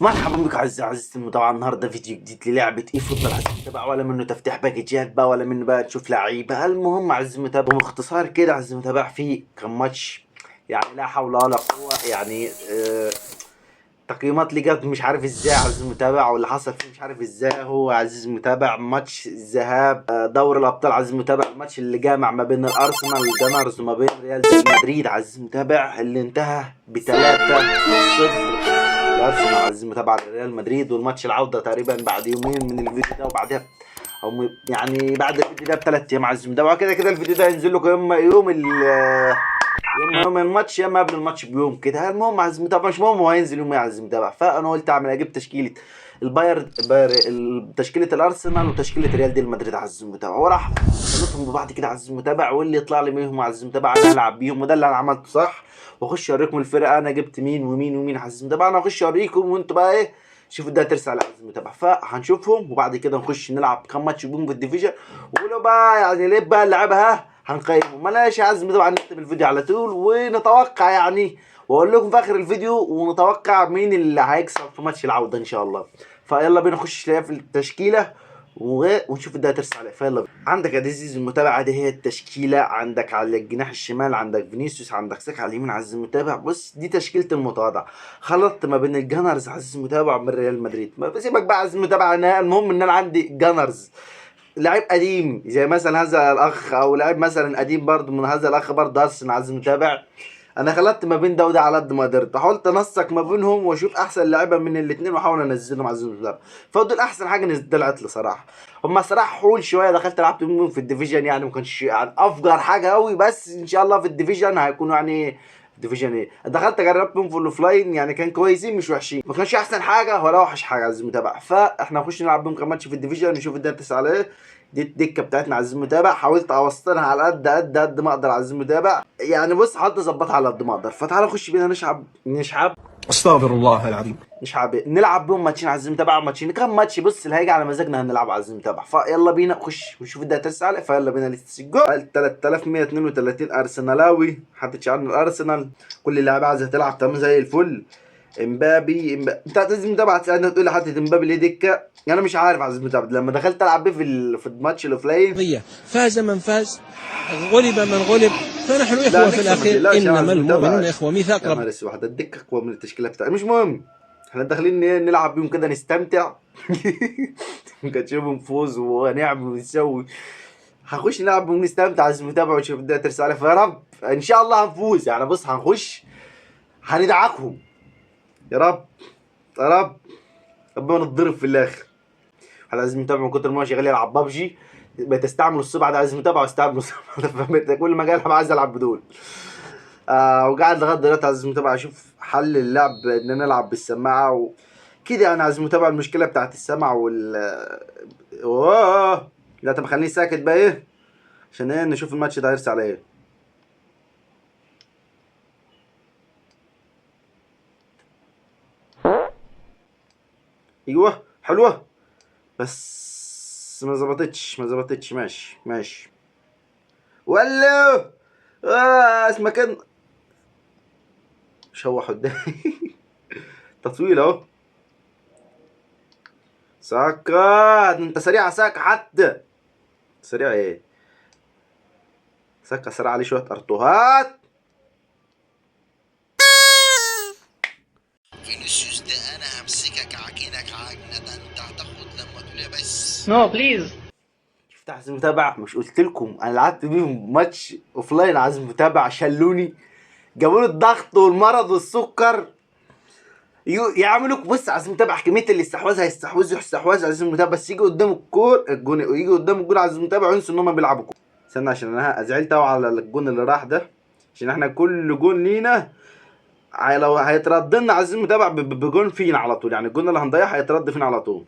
مرحبا بكم عزيزتي المتابعة. النهارده فيديو جديد للعبة eFootball عزيزي المتابع، ولا منه تفتيح باكجات بقى ولا منه بقى تشوف لعيبة. المهم عزيزي المتابع باختصار كده عزيزي المتابع في كم ماتش يعني لا حول ولا قوة، يعني تقييمات اللي جت مش عارف ازاي عزيزي المتابع، واللي حصل فيه مش عارف ازاي. هو عزيزي المتابع ماتش الذهاب دوري الابطال عزيزي المتابع، الماتش اللي جامع ما بين الارسنال الجانرز وما بين ريال مدريد عزيزي المتابع، اللي انتهى ب 3-0 الارسنال عزيزي المتابع على ريال مدريد. والماتش العودة تقريبا بعد يومين من الفيديو ده، وبعدها او يعني بعد الفيديو ده ب3 ايام عزيزي المتابع. كده كده الفيديو ده هينزل لكم يوم يوم الماتش يا اما قبل الماتش بيوم كده. المهم عايز متابع، مش مهم هو هينزل يوم ايه عايز متابع. فانا قلت اعمل اجيب تشكيله الباير تشكيله الارسنال وتشكيله ريال دي مدريد عز المتابع، وراح خلطهم ببعض كده عز المتابع، واللي يطلع لي منهم عز المتابع انا هلعب بيهم، وده اللي انا عملته صح. واخش اوريكم الفرقة انا جبت مين ومين ومين عز المتابع. انا اخش اوريكم وانتوا بقى ايه شوفوا ده ترسى على عز المتابع. فهنشوفهم وبعد كده نخش نلعب كام ماتش بيهم في ال division، ولو بقى يعني ليه بقى اللعبها هنقيمه. ملاش عزم طبعا نكتب الفيديو على طول ونتوقع يعني، واقول لكم في اخر الفيديو ونتوقع مين اللي هيكسب في ماتش العودة ان شاء الله. فيلا بينا نخش في التشكيلة ونشوف ده ترسى عليه. فيلا بينا. عندك يا عزيزي المتابعة دي هي التشكيلة. عندك على الجناح الشمال عندك فينيسيوس، عندك ساكا على اليمين عزيزي المتابع. بص دي تشكيله المتواضعة، خلطت ما بين الجانرز عزيزي المتابع من ريال مدريد. ما سيبك بقى عزيزي المتابع، انا المهم ان انا عندي جانرز لعيب قديم زي مثلا هذا الاخ، او لعيب مثلا قديم برضه من هذا الاخ برضه ارسنال عايز متابع. انا خلطت ما بين ده وده على قد ما قدرت، حاولت انسق ما بينهم واشوف احسن لعيبة من الاثنين واحاول انزلهم عايز متابع. فدول احسن حاجة طلعت لي صراحة. هم صراحة حول شوية، دخلت لعبت بيهم في ال division يعني ما كانش يعني افجر حاجة قوي، بس ان شاء الله في ال division هيكونوا يعني division ايه، دخلت جربتهم في ال offline يعني كان كويسين مش وحشين، ما كانش احسن حاجة ولا وحش حاجة عايز المتابع. فاحنا نخش نلعب بيهم كام ماتش في ال division نشوف الدنيا تسعى على ايه. دي الدكة بتاعتنا عايز المتابع، حاولت اوصلها على قد قد قد ما اقدر عايز المتابع يعني. بص حاولت اظبطها على قد ما اقدر. فتعالى نخش بينا نشعب نشعب استغفر الله العظيم نشعب نلعب بيهم ماتشين عايز المتابع، ماتشين كام ماتش بص اللي هيجي على مزاجنا هنلعب عايز المتابع. فيلا بينا نخش ونشوف الدنيا تسعى على. فيلا بينا let's go. 3132 ارسنالاوي، حدش عنه الارسنال، كل اللعيبة عايزه تلعب تمام زي الفل. امبابي انت لازم متابعه تسالني تقول لي حاطط امبابي ليه دكه، انا مش عارف عايز متابعه. لما دخلت العب بيه في الماتش ال offline فاز من فاز غلب من غلب، فنحن اخوه في الاخير، انما المؤمنون اخوه، ميثاق رب. واحدة الدكة اقوى من التشكيلة بتاعتي، مش مهم احنا داخلين نلعب بيهم كده نستمتع. كنشوفهم فوز ونعمل ونسوي، هنخش نلعب بيهم نستمتع عايز متابعه ونشوف الدنيا ترسى عليه. فيا رب ان شاء الله هنفوز يعني. بص هنخش هندعكهم يا رب يا رب، ربنا نتضرب في الاخر. احنا لازم نتابع من كتر ما هو شغال يلعب بابجي بتستعمل الصبع ده، عايز متابعه واستعمل الصبع. كل ما جاي العب عايز العب بدول. وقاعد لغاية دلوقتي عايز متابعه اشوف حل اللعب ان انا العب بالسماعه وكده يعني. عايز متابعه المشكلة بتاعت السمع وال اوه لا طب خليني ساكت بقى ايه عشان ايه نشوف الماتش ده هيرسى على ايه. ايوه حلوة بس ما ظبطتش ما ظبطتش. ماشي ماشي ولا اسمه كان شوح قدامي. تطويل اهو. ساكا انت سريع ساكا، حتى سريع ايه ساكا، سريع عليه شوية ارتوهات. فينيسيوس ده انا همسكك عجينك عجنه، ده انت هتاخد لما تقول يا بس. no please. شفت عايز متابع، مش قلت لكم انا لعبت بيهم ماتش offline عايز متابع، شلوني جابوا لي الضغط والمرض والسكر يعملوا. بص عايز متابع كمية الاستحواذ هيستحوذوا استحواذ عايز متابع، بس يجي قدام الكور الجون يجي قدام الجون عايز متابع وينسوا ان هم بيلعبوا كورة. استنى عشان انا زعلت قوي على الجون اللي راح ده، عشان احنا كل جون لينا لو هيترد لنا عايزين متابع بجون فينا على طول، يعني الجون اللي هنضيعه هيترد فينا على طول.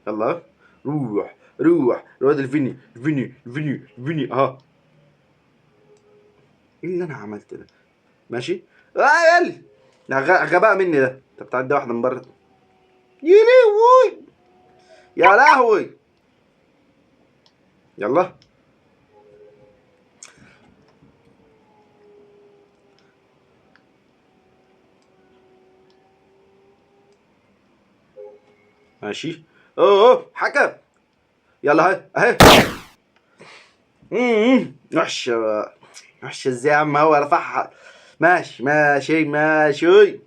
يلا روح روح الواد الفيني الفيني الفيني الفيني اهو. ايه اللي انا عملته ده؟ ماشي يلا لا غباء مني ده. طب تعدي واحدة من بره. يا لهوي يا لهوي. يلا ماشي. اوه حكم، يلا اهي اهي. وحشة وحشة ازاي يا عم، هو رفعها. ماشي ماشي ماشي.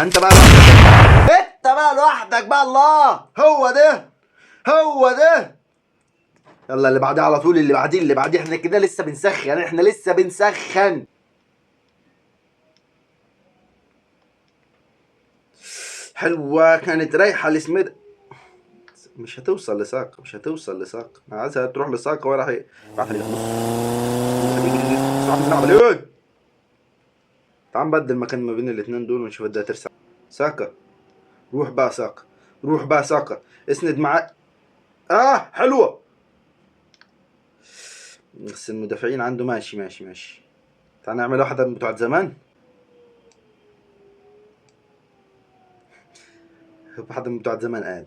انت بقى لوحدك، انت بقى لوحدك بقى. الله، هو ده هو ده. يلا اللي بعديه على طول، اللي بعديه اللي بعديه. احنا كده لسه بنسخن، احنا لسه بنسخن. حلوة كانت رايحة لسميد، مش هتوصل لساق، مش هتوصل لساق. انا عايزها تروح لساق ولا هي. تعال نبدل مكان ما بين الاثنين دول ونشوف ده ترسع. ساكا روح بقى، ساكا روح بقى، ساكا اسند معاه. حلوة، بس المدافعين عنده. ماشي ماشي ماشي. تعال نعمل واحدة من بتوع زمان، واحدة من بتوع زمان قال.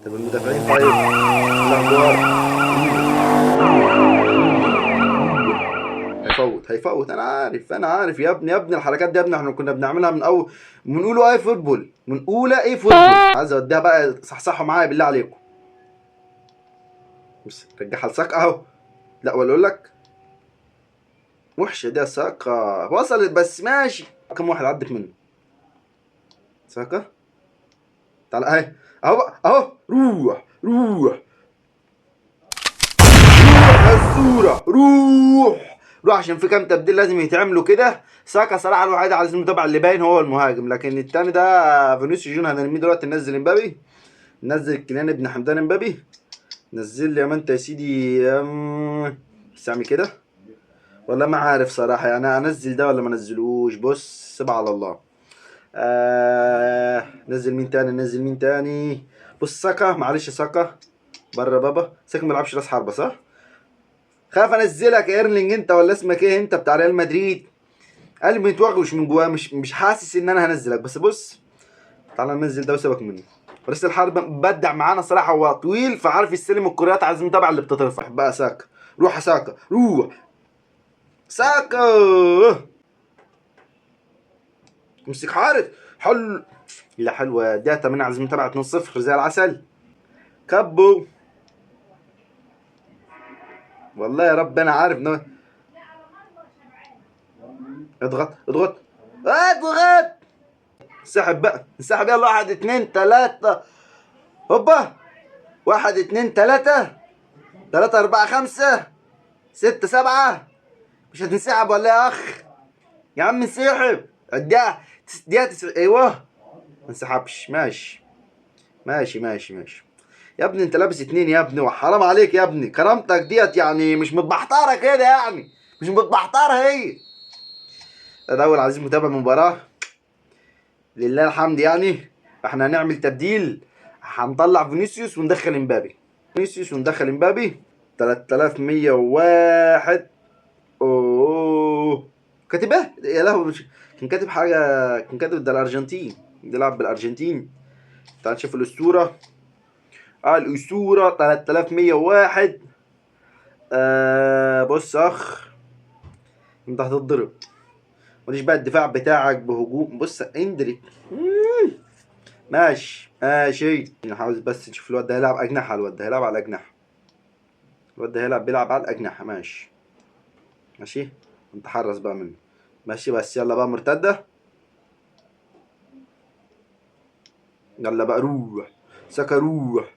طب المدافعين طيب الأخبار. هيفوت هيفوت، انا عارف انا عارف يا ابني يا ابني. الحركات دي يا ابني احنا كنا بنعملها من اول، من اولى eFootball، من اولى eFootball. عايز اوديها بقى، صحصحوا معايا بالله عليكم. بص رجعها لساكا اهو. لا ولا اقول لك وحشة دي يا ساكا، وصلت بس ماشي. كم واحد عدت منه ساكا؟ تعال اهي اهو اهو. روح روح روح الصورة، روح روح، عشان في كام تبديل لازم يتعملوا كده. ساكا صراحة الوحيد على المتابعة اللي باين هو المهاجم، لكن التاني ده فينيسيوس جونيور هنرميه دلوقتي. ننزل امبابي، نزل كيليان ابن حمدان امبابي، نزل لي يا ما انت يا سيدي. بس اعمل كده ولا ما عارف صراحة، يعني انزل ده ولا ما انزلوش؟ بص سيبها على الله. نزل مين تاني، نزل مين تاني؟ بص ساكا، معلش ساكا بره بابا. ساكا ما بيلعبش راس حربة صح؟ خاف انزلك يا ايرلينج انت ولا اسمك ايه انت بتاع ريال مدريد. قلبي متوغوش من جواه، مش حاسس ان انا هنزلك، بس بص تعالى ننزل ده وسيبك منه. رئيس الحرب بدع معانا صراحة، هو طويل فعارف يستلم الكرات على المتابعة اللي بتترفع. بقى ساكا، روح يا ساكا، روح ساكا، امسك حارس. حلو، لا حلوة داتا من عزم متابعه 2-0 زي العسل. كبو والله يا رب انا عارف. اضغط اضغط اضغط، انسحب بقى انسحب. يلا 1 2 3 هوبا، 1 2 3 3 4 5 6 7. مش هتنسحب ولا يا اخ؟ يا عم انسحب. الدقيقة 9. ايوه ما انسحبش. ماشي ماشي ماشي ماشي يا ابني، انت لابس 2 يا ابني، وحرام عليك يا ابني. كرامتك ديت يعني مش متبحتره كده، يعني مش متبحتره هي. ده اول عايزين متابع مباراة لله الحمد. يعني احنا هنعمل تبديل، هنطلع فينيسيوس وندخل امبابي، فينيسيوس وندخل امبابي. 3101. اوه كاتب ايه يا لهوي؟ كان كاتب حاجة، كان كاتب ده الارجنتين، بيلعب بالارجنتين. تعال نشوف الاسطورة. الاسطورة 3101. بص اخ انت هتتضرب، ماليش بقى الدفاع بتاعك بهجوم. بص اندريك ماشي ماشي. نحاول بس نشوف الواد ده هيلعب اجنحة، الواد ده هيلعب على الاجنحة، الواد ده هيلعب بيلعب على الاجنحة. ماشي ماشي، نتحرس بقى منه. ماشي بس يلا بقى مرتدة، يلا بقى روح ساكا روح.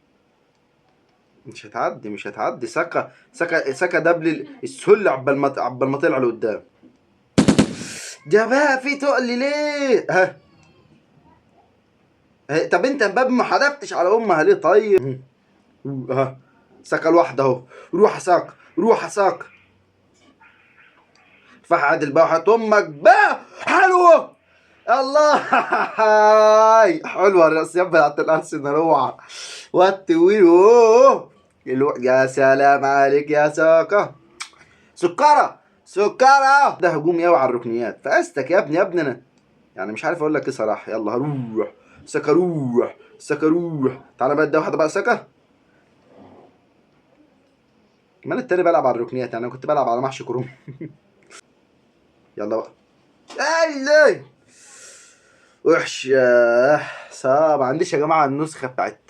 مش هتعدي مش هتعدي. ساكا ساكا ساكا دبل السل عبال ما طلع لقدام. ده بقى في تقل ليه؟ ها طب انت امبابي ما حدفتش على امها ليه طيب؟ ها ساكا لوحده اهو. روح يا ساكا، روح يا ساكا. فحد بقى وحط امك بقى. حلوة الله حلوة الرأس بتاعت الارسنال، روعه والتويل. يا سلام عليك يا ساكا. سكره سكره. ده هجوم ياوي على الركنيات. فاستك يا ابني يا ابني، انا يعني مش عارف اقول لك ايه صراحة. يلا روح ساكا، روح ساكا، روح. تعالى بقى ده واحدة بقى ساكا. ما انا التاني بلعب على الركنيات، يعني انا كنت بلعب على محشي كروم. يلا بقى. ايه وحش. صعب. ما عنديش يا جماعة النسخة بتاعت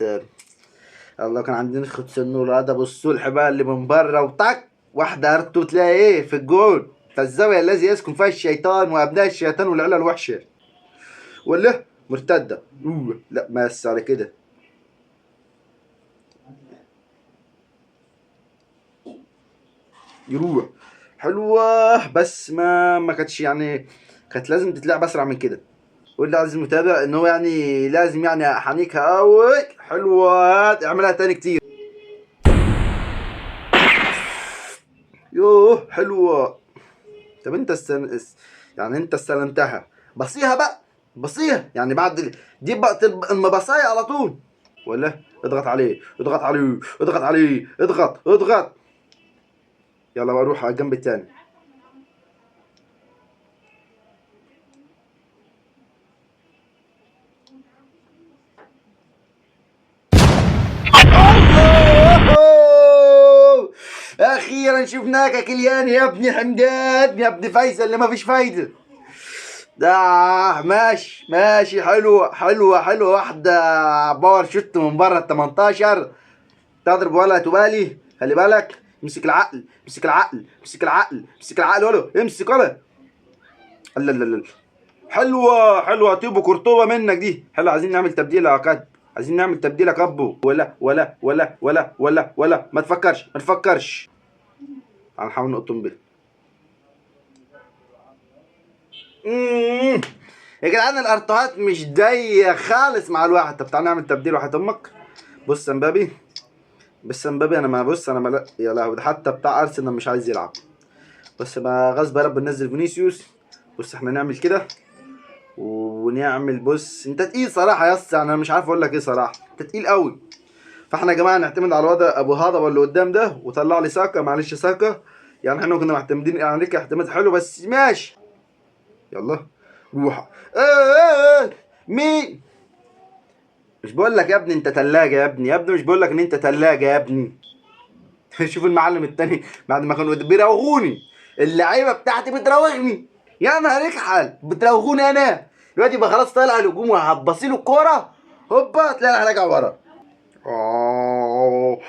الله، كان عندي نسخه سنوره. ده بصوا الحبال اللي من بره وطق واحدة ارتو تلاقي ايه في الجول. فالزاويه الذي يسكن فيها الشيطان وابناء الشيطان والعيلة الوحشة. ولا مرتدة. لا بس على كده. يروح حلوة، بس ما كانتش يعني، كانت لازم تتلعب اسرع من كده. واللي عايز المتابع ان هو يعني لازم يعني حنيكها قوي. حلوة، اعملها تاني كتير. يوه حلوة. طب انت يعني انت استلمتها، بصيها بقى، بصيها يعني بعد دي بقى المبصايه على طول. ولا اضغط عليه، اضغط عليه، اضغط عليه، اضغط اضغط. يلا بقى روح على الجنب التاني. اخيرا شفناك يا كيليان يا ابن حمدان يا ابن فيصل اللي ما فيش فايده. ده ماشي ماشي، حلوة حلوة حلوة. واحدة power shot من بره ال 18، تضرب ولا تبالي. خلي بالك، امسك العقل، امسك العقل، امسك العقل، امسك العقل، ولا امسك ولا. لا لا لا، حلوة حلوة. تيبو كورتوا منك دي حلوة. عايزين نعمل تبديل يا كات، عايزين نعمل تبديل يا كابو. ولا ولا ولا ولا ولا ولا، ما تفكرش ما تفكرش. تعال نحاول نقطم بيه. يا جدعان الارتوهات مش ضيق خالص مع الواحد. طب تعال نعمل تبديل واحد امك. بص يا مبابي، بس مبابي انا ما بص انا ما لا يا لهوي، ده حتى بتاع ارسنال مش عايز يلعب. بس ما غصب يا رب ننزل فينيسيوس. بص احنا نعمل كده ونعمل. بص انت تقيل صراحة يا اسطى، يعني انا مش عارف اقول لك ايه صراحة، انت تقيل قوي. فاحنا يا جماعة نعتمد على الوضع ابو هضبه اللي قدام ده، وطلع لي ساكا. معلش ساكا، يعني احنا كنا معتمدين عليك اعتماد حلو، بس ماشي. يلا روح. مين؟ مش بقول لك يا ابني انت تلاجة يا ابني، يا ابني مش بقول لك ان انت تلاجة يا ابني. شوف المعلم التاني بعد ما كانوا بيراوغوني، اللعيبة بتاعتي بتراوغني، يا نهار اكحل بتراوغوني انا دلوقتي. يبقى خلاص طالع الهجوم وهتبصي له الكورة، هوبا تلاقي راجع ورا. اوه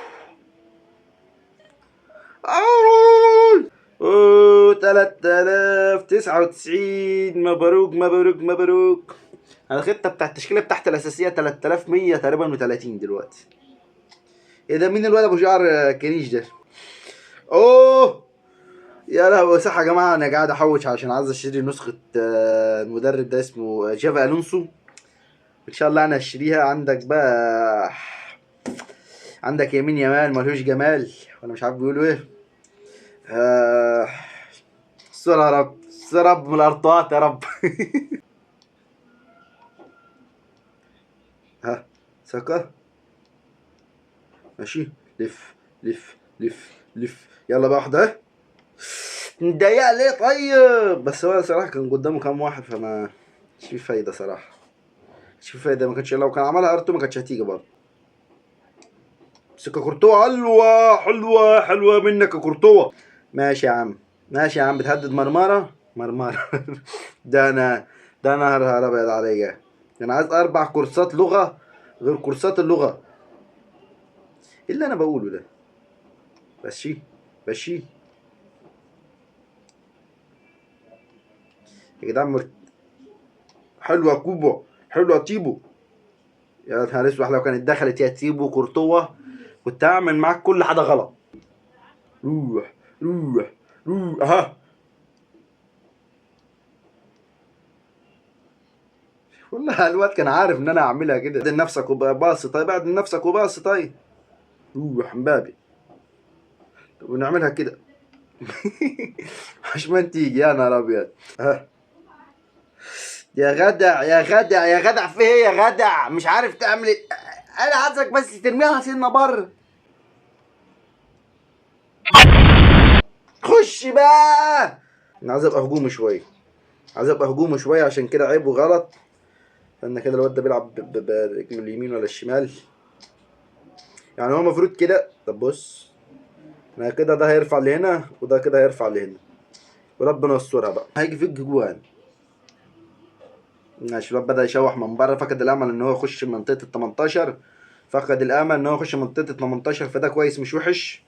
3099. مبروك مبروك مبروك. انا الخطة بتاعت التشكيلة بتاعت الاساسية 3100 تقريبا و30 دلوقتي. ايه ده؟ مين الولد ابو شعر كنيش ده؟ اوه يا لهوي. صح يا جماعة، انا قاعد احوش عشان عايز اشتري نسخه المدرب ده اسمه جافي الونسو. ان شاء الله انا هشتريها. عندك بقى، عندك يمين يمال ملوش جمال، ولا مش عارف بيقولوا ايه. استر يا رب، استر يا رب من الارطات يا رب. ها ساكا ماشي، لف لف لف لف. يلا بقى واحدة. متضايق ليه طيب؟ بس هو صراحة كان قدامه كام واحد، فما مش في فايدة صراحة، مش في فايدة. ما كانش لو كان عملها ارتو ما كانتش هتيجي برضه. سكة كورتوا حلوة حلوة حلوة منك يا كورتوا. ماشي يا عم، ماشي يا عم. بتهدد مرمرة مرمرة. ده انا، ده نهار ابيض عليا. انا عايز 4 كورسات لغة غير كورسات اللغة. ايه اللي انا بقوله ده؟ ماشي ماشي يا جدعان. حلوة كوبو، حلوة تيبو. يا نهار اسود، لو كانت دخلت يا تيبو كورتوا كنت هعمل معاك كل حاجة غلط. روح روح روح. اها والله الواد كان عارف ان انا هعملها كده. اعدل نفسك وباصي طيب، اعدل نفسك وباصي طيب. روح مبابي. طب ونعملها كده. عشان تيجي يا نهار ابيض. ها يا غدع يا غدع يا غدع، في ايه يا غدع؟ مش عارف تعمل ايه. انا عايزك بس ترميها سنة بره. خش بقى. انا عايز ابقى هجومي شوية، عايز ابقى هجومي شوية، عشان كده عيب وغلط. لان كده الواد ده بيلعب برجله اليمين ولا الشمال، يعني هو المفروض كده. طب بص، انا كده ده هيرفع لهنا وده كده هيرفع لهنا، وربنا يسترها بقى. هيجي فيك جوان. ماشي، الواد بدأ يشوح من بره، فقد الامل ان هو يخش منطقة ال 18، فقد الامل ان هو يخش منطقة ال 18، فده كويس مش وحش.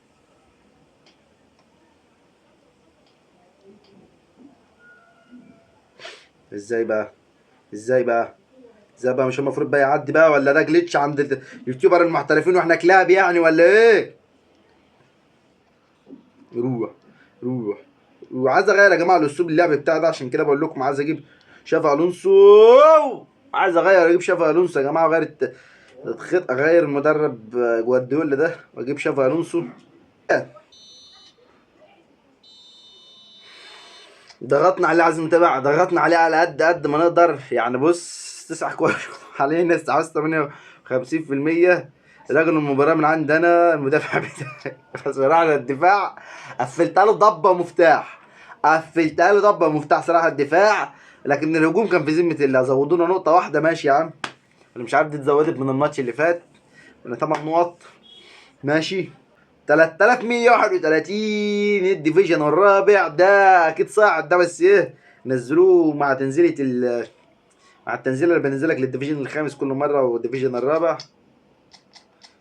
ازاي بقى؟ ازاي بقى؟ ازاي بقى؟ مش المفروض بقى يعدي بقى، ولا ده glitch عند ال YouTuber المحترفين واحنا كلاب يعني ولا ايه؟ روح روح. وعايز اغير يا جماعة الاسلوب اللعب بتاع ده، عشان كده بقول لكم عايز اجيب شافي الونسو، عايز اغير اجيب شافي الونسو يا جماعة، اغير الخطة، اغير المدرب جوارديولا ده واجيب شافي الونسو. ضغطنا عليه، عايز نتابع، ضغطنا عليه على قد ما نقدر يعني. بص 9 كور علينا، استحواذ 58%. رجل المباراة من عندنا المدافع بتاعي صراحة على الدفاع، قفلتها له ضبة ومفتاح، قفلتها له ضبة ومفتاح صراحة الدفاع، لكن الهجوم كان في ذمة الله. زودونا نقطة واحدة، ماشي يا عم، انا مش عارف دي اتزودت من الماتش اللي فات ولا 8 نقط. ماشي، 3131 ال division الرابع ده اكيد صاعد ده، بس ايه نزلوه مع تنزيلة مع التنزيله اللي بنزلك لل division الخامس كل مرة وال division الرابع.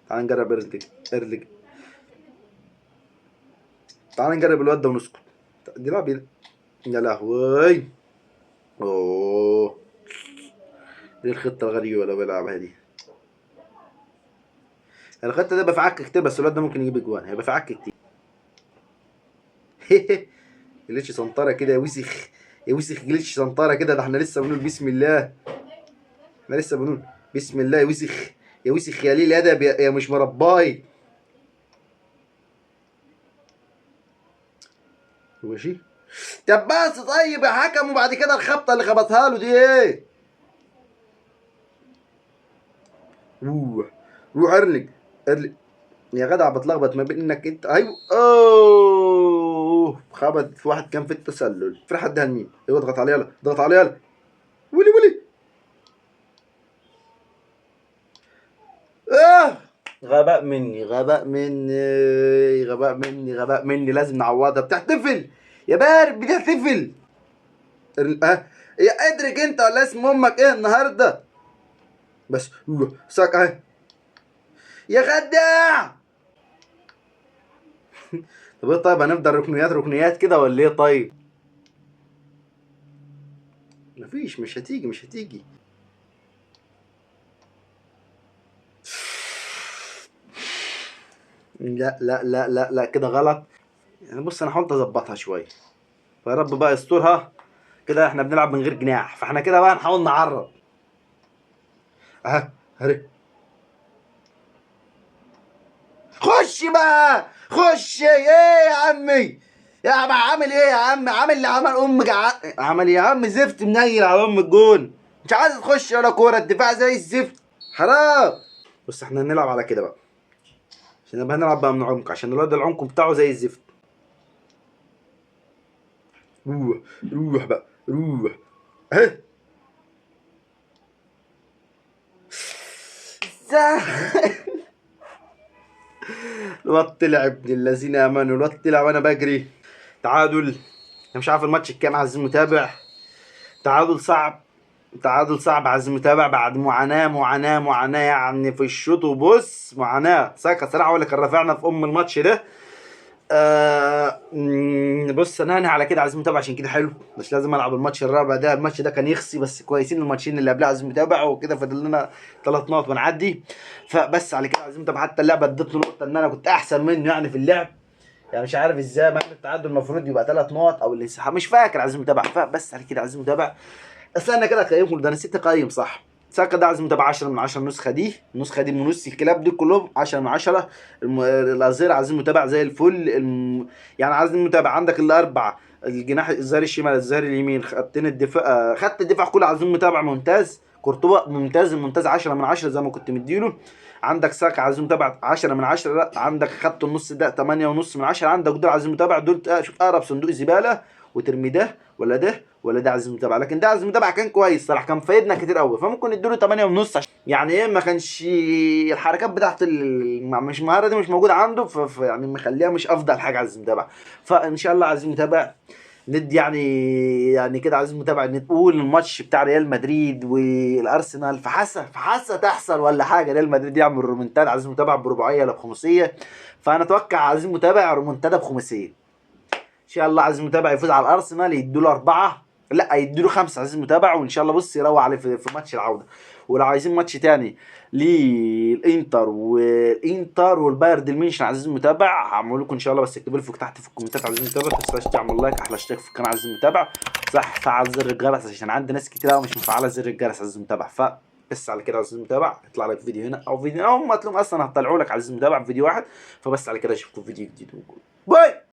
تعال نجرب ارلج، تعال نجرب الواد ده ونسكت. دي لعب يا لهوي، اوه دي الخطة الغريبة اللي بيلعبها دي. الخطة دي بفعك كتير، بس الواد ده ممكن يجيب اجوان، هيبقى فعك كتير. glitch سنطره كده يا وسخ، يا وسخ glitch سنطره كده. ده احنا لسه بنقول بسم الله، احنا لسه بنقول بسم الله يا وسخ، يا وسخ يا ليل ادب يا مش مرباي. ماشي، طب بس طيب يا حكم، وبعد كده الخبطه اللي خبطها له دي ايه؟ روح روح ارلج ارلج يا جدع، بتلخبط ما بين انك انت ايوه. اوه خبط في واحد كان في التسلل. في حد هنمين؟ ايوه اضغط عليه، يلا اضغط عليه، يلا ولي ولي. غباء مني، غباء مني، غباء مني، غباء مني. لازم نعوضها. بتحتفل يا بارد، بتحتفل. يا ادرك انت ولا اسم امك ايه النهارده؟ بس روح ساك اهي يا خداع. طب ايه طيب، هنفضل ركنيات ركنيات كده ولا ايه؟ طيب مفيش، مش هتيجي، مش هتيجي. لا لا لا لا لا كده غلط يعني. بص انا حاولت اظبطها شوية، فيا رب بقى يسترها كده. احنا بنلعب من غير جناح، فاحنا كده بقى نحاول نعرض. اها هري، خش بقى، خش. ايه يا عمي، يا عم عامل ايه يا عم؟ عامل اللي عمل امك، عمل يا عم زفت، منيل على ام الجون، مش عايز تخش ولا كورة، الدفاع زي الزفت، حرام. بص احنا هنلعب على كده بقى، عشان نبقى هنلعب بقى من عمق، عشان الواد العمق بتاعه زي الزفت. روح روح بقى، روح اهي. الواد طلع ابن الذين امنوا، الواد طلع وانا بجري. تعادل، انا مش عارف الماتش الكام عايز المتابع. تعادل صعب، تعادل صعب عايز المتابع بعد معاناة معاناة معاناة يعني في الشوط. وبص معاناة ساكا صراحة هو اللي كان رافعنا في ام الماتش ده. بص انا هنهي على كده عايز المتابع، عشان كده حلو، مش لازم العب الماتش الرابع ده، الماتش ده كان يخسي، بس كويسين الماتشين اللي قبلها عايز المتابع وكده، فاضل لنا 3 نقط ونعدي. فبس على كده عايز المتابع. حتى اللعبة ادتني نقطة ان انا كنت احسن منه يعني في اللعب، يعني مش عارف ازاي، مع ان التعادل المفروض يبقى 3 نقط او الانسحاب، مش فاكر. عايز المتابع. فبس على كده عايز المتابع. استنى كده اقيمكم، ده انا نسيت اقيم صح. ساكا ده عايز متابعة 10 من 10. النسخة دي، النسخة دي من نص الكلاب دي كلهم 10 من 10. الأزير عايزين متابعة زي الفل. يعني عايزين متابعة. عندك الأربعة، الجناح، الظهير الشمال، الظهير اليمين، خطين الدفاع، خط الدفاع كله عايزين متابعة ممتاز. كورتوا ممتاز ممتاز 10 من 10 زي ما كنت مديله. عندك ساكا عايزين متابعة 10 من 10. لا عندك خط النص ده 8.5 من 10. عندك دول عايزين متابعة، دول شوف أقرب صندوق زبالة وترمي ده ولا ده ولا ده عايز متابعه. لكن ده عايز متابعه كان كويس صراحة، كان فايدنا كتير قوي، فممكن نديله 8.5. يعني ايه، ما كانش الحركات بتاعت مش المهارة دي مش موجودة عنده، يعني مخليها مش افضل حاجة عايز متابعه. فان شاء الله عايز متابعه. ندي يعني كده عايزين متابع نقول الماتش بتاع ريال مدريد والارسنال فحاسه تحصل ولا حاجة، ريال مدريد يعمل رومنتادا عايزين متابع برباعيه ولا بخماسيه، فانا اتوقع عايزين متابع رومنتادا بخماسيه ان شاء الله. عايزين متابع يفوز على الارسنال، يدوا له 4، لا يدوا له 5 عايزين متابع، وان شاء الله بص يروق عليه في ماتش العودة. ولو عايزين ماتش تاني للانتر والبايرن دي ميونخ عايزين متابع هعمل لكم ان شاء الله، بس اكتبوا لي فوق تحت في الكومنتات عايزين متابع. ما تنساش تعمل like، احلى اشتراك في القناة عايزين متابع، صح فعل زر الجرس عشان عندي ناس كتير قوي مش مفعله زر الجرس عايزين متابع. ف بس على كده عايزين متابع، يطلع لك فيديو هنا او فيديو هنا، هم تلاقيهم اصلا هتطلعوا لك عايزين متابع في فيديو واحد. فبس على كده اشوفكم في فيديو جديد، bye.